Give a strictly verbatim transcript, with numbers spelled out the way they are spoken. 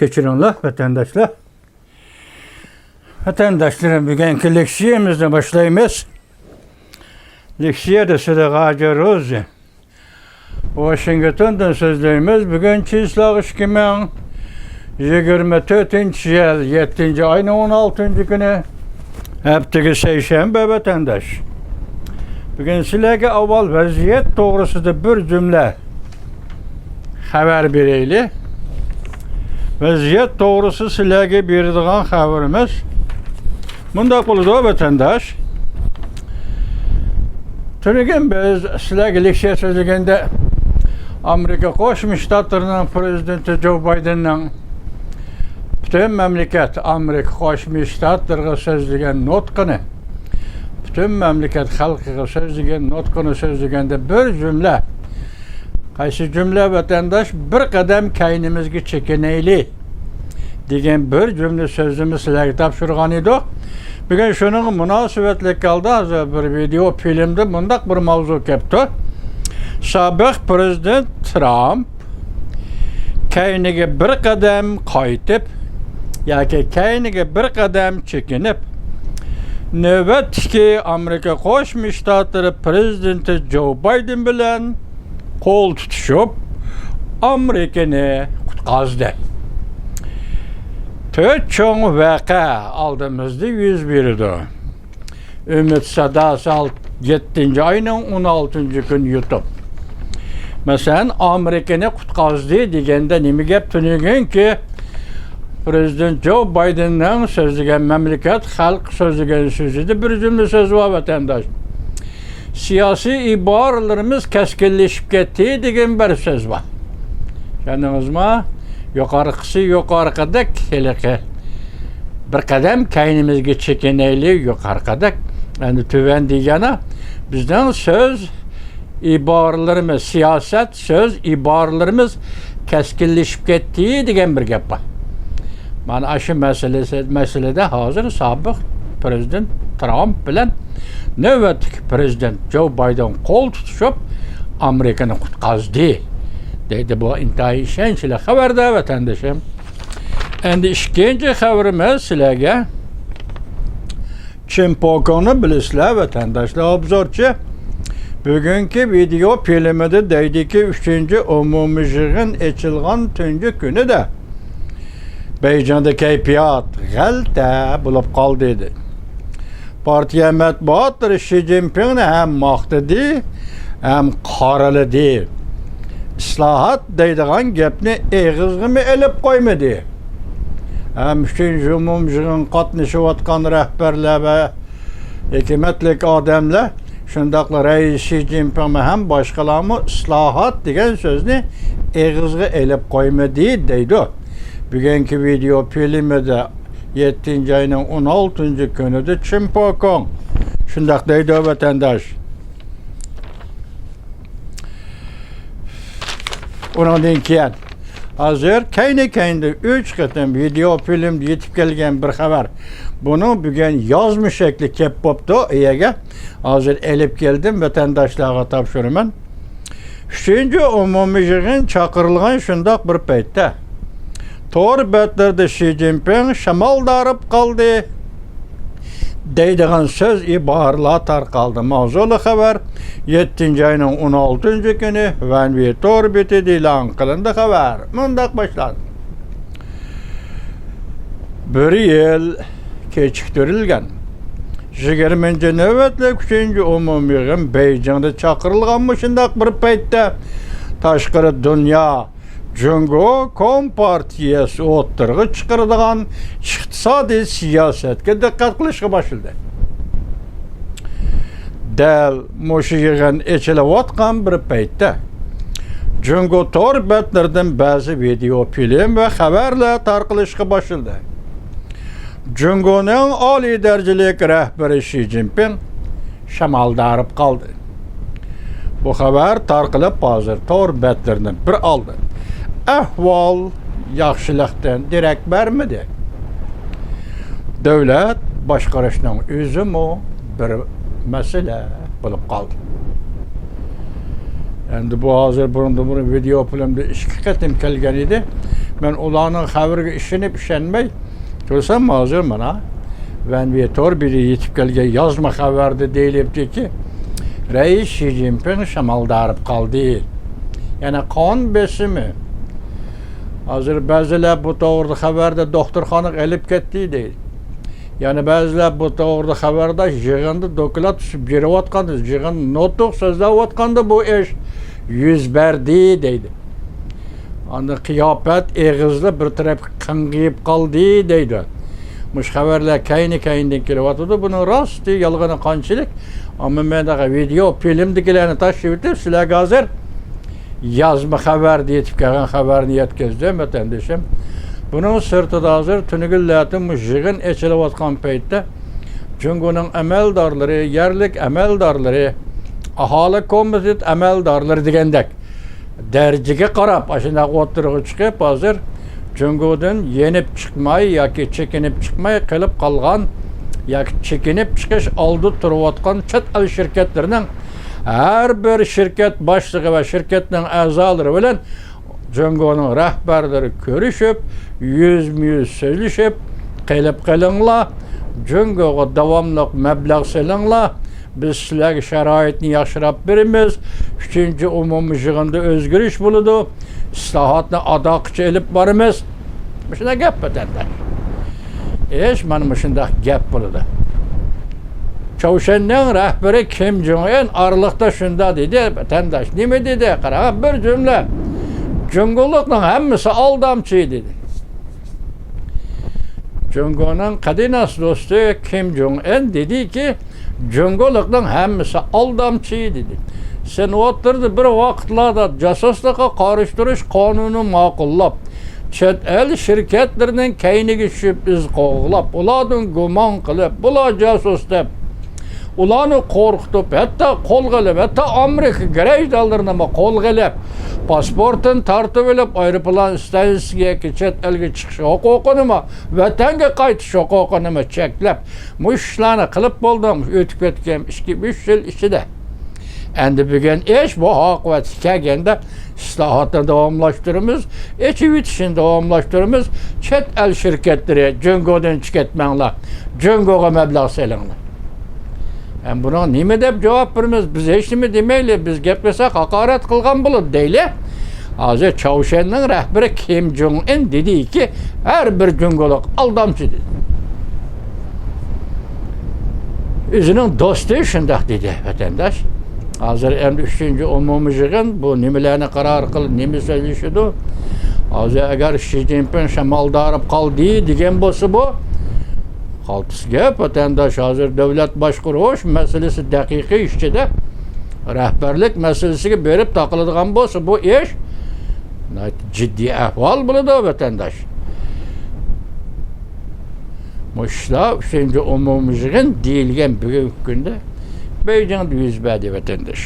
كەچۈرۈڭلار، ۋەتەنداشلار. ۋەتەنداشلىرىم، بۈگۈنكى لېكسىيەمىزنى باشلايمىز. لېكسىيەدە سىلەرگە ھاجى روزى ۋاشىنگتوندىن سۆزلەيمىز. بۈگۈن چىسلاغ ئىككى مىڭ يىگىرمە تۆتىنچى يىل، يەتتىنچى ئاينىڭ ئون ئالتىنچى كۈنى، ھەپتىگە سەيشەنبە، ۋەتەنداش. بۈگۈن سىلەرگە ئاۋۋال ۋەزىيەت توغرىسىدا بىر جۈملە خەۋەر بېرەيلى. ۋەزىيەت توغرىسى سىلەرگە بېرىدىغان خەۋىرىمىز مۇنداق بولىدۇ، ۋەتەنداش. تۈنۈگۈن بىز سىلەرگە لېكسىيە سۆزلىگەندە، ئامېرىكا قوشما شتاتلىرىنىڭ پىرېزىدېنتى جو بايدېننىڭ پۈتۈن مەملىكەت ئامېرىكا قوشما شتاتلىرىغا سۆزلىگەن نۇتقىنى، پۈتۈن مەملىكەت خەلقىگە سۆزلىگەن نۇتقىنى سۆزلىگەندە بىر جۈملە، قايسى جۈملە، ۋەتەنداش؟ بىر قەدەم كەينىمىزگە چېكىنەيلى دېگەن بىر جۈملە سۆزىمىز سىلەرگە تاپشۇرغان ئىدۇق. بۈگۈن شۇنىڭغا مۇناسىۋەتلىك ھالدا ھازىر بىر ۋىدېئو فىلىمدا مۇنداق بىر ماۋزۇ كەپتۇ. سابىق پىرېزىدېنت ترامپ كەينىگە بىر قەدەم قايتىپ ياكى كەينىگە بىر قەدەم چېكىنىپ، نۆۋەتتىكى ئامېرىكا قوشما شتاتلىرى پىرېزىدېنتى جو بايدېن بىلەن قول تۇتۇشۇپ، ئامېرىكىنى قۇتقازدى. تۆت چوڭ ۋەقە ئالدىمىزدا يۈز بېرىدۇ. ئۈمىد ساداسى، يەتتىنچى ئاينىڭ ئون ئالتىنچى كۈنى يۇتۇپ. مەسىلەن، ئامېرىكىنى قۇتقازدى دېگەندە نېمە گەپ؟ تۈنۈگۈنكى پىرېزىدېنت جو بايدېننىڭ سۆزلىگەن، مەملىكەت خەلق سۆزلىگەن سۆزىدە بىر جۈملە سۆز بار، ۋەتەنداش. سىياسىي ئىبارىلىرىمىز كەسكىنلىشىپ كەتتى دېگەن بىر سۆز بار. چۈشەندىڭىزمۇ؟ يۇقىرىقىسى يۇقىرىقىدەك، ھېلىقى بىر قەدەم كەينىمىزگە چېكىنەيلى، يۇقىرىقىدەك. ئەمدى تۆۋەندە يەنە بىزنىڭ سۆز ئىبارىلىرىمىز، سىياسەت، سۆز ئىبارىلىرىمىز كەسكىنلىشىپ كەتتى دېگەن بىر گەپ بار. مانا ئاشۇ مەسىلىسى، مەسىلىدە ھازىر سابىق پىرېزىدېنت ترامپ بىلەن نۆۋەتتىكى پىرېزىدېنت جو بايدېن قول تۇتۇشۇپ، ئامېرىكىنى قۇتقازدى دەيدۇ. بۇ ئىنتايىن ئىشەنچلىك خەۋەر-دە، ۋەتەندىشىم. ئەمدى ئىككىنچى خەۋىرىمىز سىلەرگە. چىن پوكوڭنى بىلىسىلەر، ۋەتەنداشلار، ئوبزورچى. بۈگۈنكى ۋىدېئو فىلىمىدا دەيدىكى، ئۈچىنچى ئومۇمىي يىغىن ئېچىلغان تۇنجى كۈنىدە بېيجىڭدا كەيپىيات غەلىتە بولۇپ قالدى، دېدى. پارتىيە مەتبۇئاتلىرى شى جىنپىڭنى ھەم ماختىدى، ھەم قارىلىدى. ئىسلاھات دەيدىغان گەپنى ئېغىزغىمۇ ئېلىپ قويمىدى. ھەم ئۈچىنچى ئومۇمىي يىغىنغا قاتنىشىۋاتقان رەھبەرلەر ۋە ھېكمەتلىك ئادەملەر، شۇنداقلا رەئىس شى جىنپىڭمۇ ھەم باشقىلارمۇ ئىسلاھات دېگەن سۆزنى ئېغىزغا ئېلىپ قويمىدى، دەيدۇ. بۈگۈنكى ۋىدېئو فىلىمىدە يەتتىنچى ئاينىڭ ئون ئالتىنچى كۈنىدە چىن پوكوڭ شۇنداق دەيدۇ، ۋەتەنداش. ئۇنىڭدىن كېيىن ھازىر كەينى-كەينىدە ئۈچ قېتىم ۋىدېئو فىلىمدا يېتىپ كەلگەن بىر خەۋەر. بۇنىڭ بۈگۈن يازما شەكلى كەپ بوپتۇ ئىيەگە. ھازىر ئېلىپ كەلدىم، ۋەتەنداشلارغا تاپشۇرىمەن. ئۈچىنچى ئومۇمىي يىغىن چاقىرىلغان شۇنداق بىر پەيتتە، تور بەتلىرىدە شى جىنپىڭ شامالدا ھارىپ قالدى دەيدىغان سۆز ئىبارىلەر تارقالدى. ماۋزۇلۇق خەۋەر يەتتىنچى ئاينىڭ ئون ئالتىنچى كۈنى ۋەنۋى تور بېتىدە ئېلان قىلىندى. خەۋەر مۇنداق باشلاندى. بىر يىل كېچىكتۈرۈلگەن يىگىرمىنچى نۆۋەتلىك ئۈچىنچى ئومۇمىي يىغىن بېيجىڭدا چاقىرىلغان مۇشۇنداق بىر پەيتتە، تاشقىرى دۇنيا جۇڭگو كومپارتىيەسى ئوتتۇرىغا چىقىرىدىغان ئىقتىسادىي سىياسەتكە دىققەت قىلىشقا باشلىدى. دەل مۇشۇ يىغىن ئېچىلىۋاتقان بىر پەيتتە، جۇڭگو تور بەتلىرىدىن بەزى ۋىدېئو فىلىم ۋە خەۋەرلەر تارقىلىشقا باشلىدى. جۇڭگونىڭ ئالىي دەرىجىلىك رەھبىرى شى جىنپىڭ شامالدا ھارىپ قالدى. بۇ خەۋەر تارقىلىپ، ھازىر تور بەتلىرىنى بىر ئالدى. ئەھۋال ياخشىلىقتىن دېرەك بەرمىدى. دۆلەت باشقۇرۇشنىڭ ئۆزىمۇ بىر مەسىلە بولۇپ قالدى. ئەمدى بۇ ھازىر بۇرۇندىن بۇرۇن ۋىدېئو فىلىمدا ئىككى قېتىم كەلگەن ئىدى. مەن ئۇلارنىڭ خەۋىرىگە ئىشىنىپ ئىشەنمەي تۇرسام، ھازىر مانا ۋەنۋېتور بىرى يېتىپ كەلگەن يازما خەۋەردە دېيىلىپتىكى، رەئىس شى جىنپىڭ شامالدا ھېرىپ قالدى. يەنە قان بېسىمى. ھازىر بەزىلەر بۇ توغرىدا خەۋەردە دوختۇرخانىغا ئېلىپ كەتتى دەيدۇ. يەنە بەزىلەر بۇ توغرىدا خەۋەرداش يىغىندا دوكلات بېرىۋاتقاندا، يىغىن نۇتۇق سۆزلەۋاتقاندا بۇ ئىش يۈز بەردى دەيدۇ. ئاندىن قىياپەت، ئېغىزلار بىر تەرەپكە قاڭغىيىپ قالدى دەيدۇ. مۇشۇ خەۋەرلەر كەينى-كەينىدىن كېلىۋاتىدۇ. بۇنىڭ راستى، يالغىنى قانچىلىك؟ ئەمما مەن ۋىدېئو فىلىمدىكىلەرنى تاشلىۋېتىپ، سىلەرگە ھازىر يازما خەۋەردە يېتىپ كەلگەن خەۋەرنى يەتكۈزدۈم، ۋەتەندىشىم. بۇنىڭ سىرتىدا ھازىر تۈنۈگۈنلەردىن مۇشۇ يىغىن ئېچىلىۋاتقان پەيتتە جۇڭگونىڭ ئەمەلدارلىرى، يەرلىك ئەمەلدارلىرى، ئاھالە كومىتېت ئەمەلدارلىرى دېگەندەك دەرىجىگە قاراپ، ئاشۇنداق ئوتتۇرىغا چىقىپ، ھازىر جۇڭگودىن يېنىپ چىقماي ياكى چېكىنىپ چىقماي قېلىپ قالغان ياكى چېكىنىپ چىقىش ئالدىدا تۇرۇۋاتقان چەت ئەل شىركەتلىرىنىڭ ھەر بىر شىركەت باشلىقى ۋە شىركەتنىڭ ئەزالىرى بىلەن جۇڭگونىڭ رەھبەرلىرى كۆرۈشۈپ، يۈزمۇ يۈز سۆزلىشىپ، قېلىپ قېلىڭلار، جۇڭگوغا داۋاملىق مەبلەغ سېلىڭلار، بىز سىلەرگە شارائىتنى ياخشىلاپ بېرىمىز، ئۈچىنچى ئومۇمىي يىغىندا ئۆزگىرىش بولىدۇ، ئىسلاھاتنى ئاداققىچە ئېلىپ بارىمىز. مۇشۇنداق گەپ، ۋەتەنداش. ئىش مانا مۇشۇنداق گەپ بولىدۇ. چاۋشيەننىڭ رەھبىرى كىم جوڭ ئىن ئارىلىقتا شۇنداق دېدى، ۋەتەنداش. نېمە دېدى؟ قاراڭ، بىر جۈملە. جۇڭگولۇقنىڭ ھەممىسى ئالدامچى دېدى. جۇڭگونىڭ قەدىناس دوستى كىم جوڭ ئىن دېدىكى، جۇڭگولۇقنىڭ ھەممىسى ئالدامچى دېدى. سېناتوردا بىر ۋاقىتلاردا جاسۇسلۇققا قارشى تۇرۇش قانۇنىنى ماقۇللاپ، چەت ئەل شىركەتلىرىنىڭ كەينىگە چۈشۈپ، ئىز قوغلاپ، ئۇلاردىن گۇمان قىلىپ، بۇلار جاسۇس دەپ، ئۇلارنى قورقۇتۇپ، ھەتتا قولغا ئېلىپ، ھەتتا ئامېرىكا گرەجدانلىرىنىمۇ قولغا ئېلىپ، پاسپورتىنى تارتىۋېلىپ، ئايروپىلان ئىستانسىيەسىگە ياكى چەت ئەلگە چىقىش ھوقۇقىنىمۇ، ۋەتەنگە قايتىش ھوقۇقىنىمۇ چەكلەپ، مۇشۇ ئىشلارنى قىلىپ بولدۇم، ئۆتۈپ كەتكەن ئىككى، ئۈچ يىل ئىچىدە. ئەمدى بۈگۈن ئىش بۇ ئاقىۋەتكە كەلگەندە، ئىسلاھاتنى داۋاملاشتۇرىمىز، ئېچىۋېتىشنى داۋاملاشتۇرىمىز. چەت ئەل شىركەتلىرى، جۇڭگودىن چىقىپ كەتمەڭلار، جۇڭگوغا مەبلەغ سېلىڭلار. ھەم بۇنىڭغا نېمە دەپ جاۋاب بېرىمىز؟ بىز ھېچنېمە دېمەيلى، بىز گەپ قىلساق ھاقارەت قىلغان بولىدۇ دەيلى. ھازىر چاۋشيەننىڭ رەھبىرى كىم جوڭ ئىن دېدىكى، ھەر بىر جۇڭگولۇق ئالدامچى دېدى. ئۆزىنىڭ دوستى شۇنداق دېدى، ۋەتەنداش. ھازىر ئەمدى ئۈچىنچى ئومۇمىي يىغىن، بۇ نېمىلەرنى قارار قىلىپ، نېمە سۆزلىشىدۇ؟ ھازىر ئەگەر شى جىنپىڭ شامالدا ھېرىپ قالدى دېگەن بولسا، بۇ قالتىس گەپ، ۋەتەنداش. ھازىر دۆلەت باشقۇرۇش مەسىلىسى دەقىقە ئىچىدە، رەھبەرلىك مەسىلىسىگە بېرىپ تاقىلىدىغان بولسا، بۇ ئىش ناھايىتى جىددىي ئەھۋال بولىدۇ، ۋەتەنداش. مۇشۇ ئىشلار ئۈچىنچى ئومۇمىي يىغىن دېيىلگەن بۈگۈنكى كۈندە بېيجىڭدا يۈز بەردى، ۋەتەنداش.